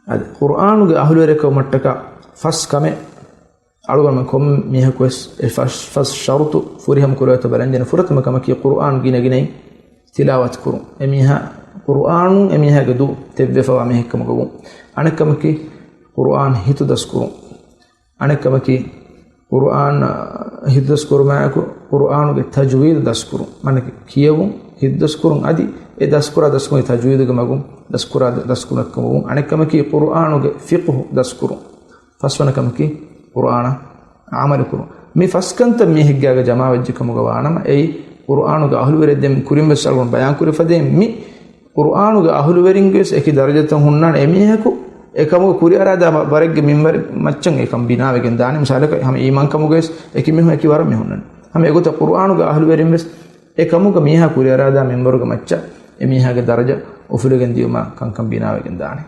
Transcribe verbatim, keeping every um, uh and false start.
އަދި ޤުރްއާނުގެ އަހުލުވެރިކަމަށްޓަކާ ފަސް ކަމެއް އަޅުގަނޑުމެން ކޮން މީހަކުވެސް އެ ފަސް، ފަސް ޝަރުޠު ފުރިހަމަ ކުރެވޭތޯ ބަލަންޖެހޭނެ. ފުރަތަމަ ކަމަކީ ޤުރްއާން ގިނަގިނައިން ތިލާވަތު ކުރުން. އެމީހާ ޤުރްއާނުން އެމީހާގެ ދޫ ތެއްވެފަވާ މީހެއްކަމުގަ ވުން. އަނެއްކަމަކީ ޤުރްއާން ހިތުދަސްކުރުން. އަނެއްކަމަކީ ޤުރްއާން ހިތުދަސްކުރުމާއެކު ޤުރްއާނުގެ ތަޖްވީދު ދަސްކުރުން. މާނައަކީ ކިޔެވުން، ހިތުދަސްކުރުން އަދި އެ ދަސްކުރާ ދަސްކުރުން ތަޖްވީދުގެ މަގުން ދަސްކުރާ ދަ-، ދަސްކުރުން އެއްކަމަކަށް ވުން. އަނެއްކަމަކީ ޤުރްއާނުގެ ފިޤުހު ދަސްކުރުން. ފަސްވަނަ ކަމަކީ ޤުރްއާނަށް ޢަމަލުކުރުން. މި ފަސް ކަންތައް މީހެއްގާގަ ޖަމާވެއްޖެ ކަމުގަ ވާނަމަ، އެއީ ޤުރްއާނުގެ އަހުލުވެރި ދެން ކުރިން ވެސް އަޅުގަނޑު ބަޔާން ކުރި ފަދައިން މި ޤުރްއާނުގެ އަހުލުވެރިންގެވެސް އެކި ދަރަޖަތައް ހުންނާނެ. އެމީހަކު އެކަމުގަ ކުރިއަރާދާ ވަ-، ވަރެއްގެ މިންވަރެއް މައްޗަށް އެކަން ބިނާވެގެން ދާނެ. މިސާލަކަށް ހަމަ އީމާންކަމުގަވެސް އެކި މީހުން އެކި ވަރަށް މި ހުންނަނީ. ހަމަ އެގޮތަށް ޤުރްއާނުގެ އަހުލުވެރިންވެސް އެކަމުގަ މީހާ ކުރިއަރާދާ މިންވަރުގެ މައްޗަށް އެމީހާގެ ދަރަޖަ އުފުލިގެން ދިޔުމަށް ކަންކަން ބިނާވެގެން ދާނެ.